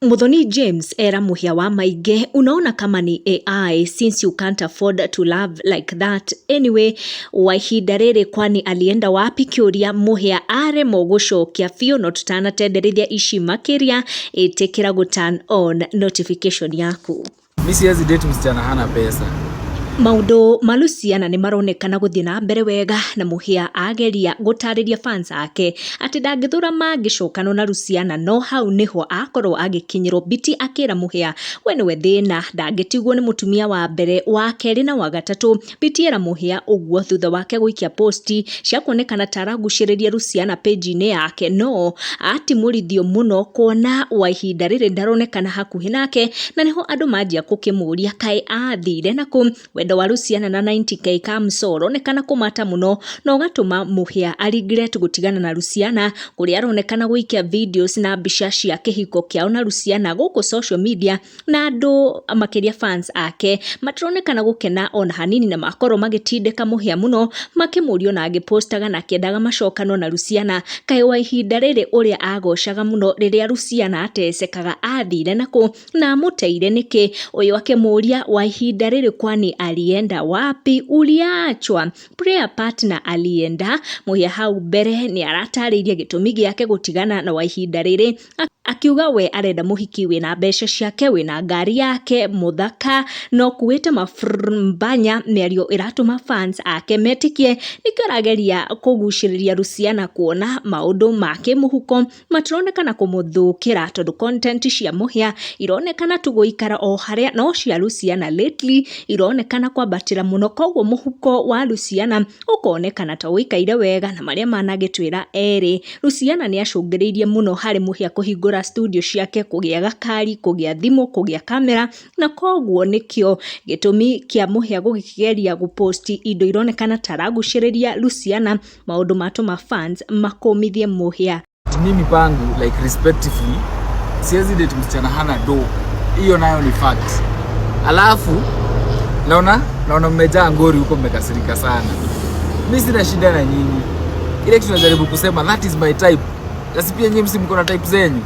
Muthoni James era Mũhĩa wa Maingĩ, unaona kama ni AI since you can't afford to love like that anyway. Wa ihinda rĩrĩ kwani alienda wapi? Kĩũria Mũhĩa aremwo gũcokia biũ, no tutanatenderithia ici makĩria, ĩtĩkĩra gũ turn on notification yaku. Mi siwezi date msichana hana pesa. Maũndũ ma Luciana nĩ maronekana gũthiĩ na mbere wega, na Mũhĩa ageria gũtarĩria fans ake atĩ ndangĩthũra mangĩcokanwo na Luciana, no hau nĩho akorwo agĩkinyĩrwo Biti akĩra Mũhĩa we nĩwe thĩna, ndangĩtigwo nĩ mũtumia wa mbere, wa kerĩ na wa gatatũ. Biti era Mũhĩa ũguo thutha wake gũikia posti cia kuonekana ta aragucĩrĩria Luciana page-inĩ yake, no atimũrithio mũno kuona wa ihinda rĩrĩ ndaronekana hakuhĩ nake, na nĩho andũ manjia gũkĩmũria kaĩ athire nakũ. Wendo wa Luciana na 90K Kamso ũronekana kũmata mũno na ũgatũma Mũhĩa a regret gũtigana na Luciana, kũrĩa aronekana gũikia videos na mbica cia kĩhiko kĩao na Luciana gũkũ social media, na andũ makĩria fans ake matironekana gũkena ona hanini, na makorwo magĩtindĩka Mũhĩa mũno makĩmũria ona agĩpostaga na akĩendaga macokanwo na Luciana, kaĩ wa ihinda rĩrĩ ũrĩa agocaga mũno rĩrĩa Luciana atecekaga athire nakũ na amũteire nĩkĩ? Ũyũ akĩmũria wa ihinda rĩrĩ kwani alienda wapi, uliachwa prayer partner alienda. Mũhĩa hau mbere nĩ aratarĩirie gĩtũmi gĩake gũtigana na wa ihinda rĩrĩ, akiuga we arenda mũhiki wĩna mbeca ciake, wĩna ngari yake, mũthaka no kuĩte mabanya, mĩario ĩratũma fans ake metĩkie nĩkĩo arageria kũgucĩrĩria Luciana, kuona maũndũ ma kĩmũhuko matironekana kũmũthũkĩra, tondũ content cia Mũhĩa ironekana tu gũikara o harĩa, no cia Luciana lately ironekana kwambatĩra mũno, koguo mũhuko wa Luciana ũkonekana ta ũikaire wega. Na marĩa managĩtwĩra erĩ, Luciana nĩ acũngĩrĩirie mũno harĩ Mũhĩa kũhingũra studio ciake, kũgĩa gakari, kũgĩa thimũ, kũgĩa kamera, na koguo nĩkĩo gĩtũmi kĩa Mũhĩa gũkĩgeria gũposti indo ironekana ta aragucĩrĩria Luciana, maũndũ matũma fans makũmithie Mũhĩa. Mimi pangu, like, respectively, siwezi date msichana hana do. Hiyo nayo ni fact. Alafu naona mmejaa ngori huko, mmekasirika sana. Mi sina shida na nyinyi. Ile kitu najaribu kusema, that is my type. Sasa pia nyinyi msi mko na type zenyu.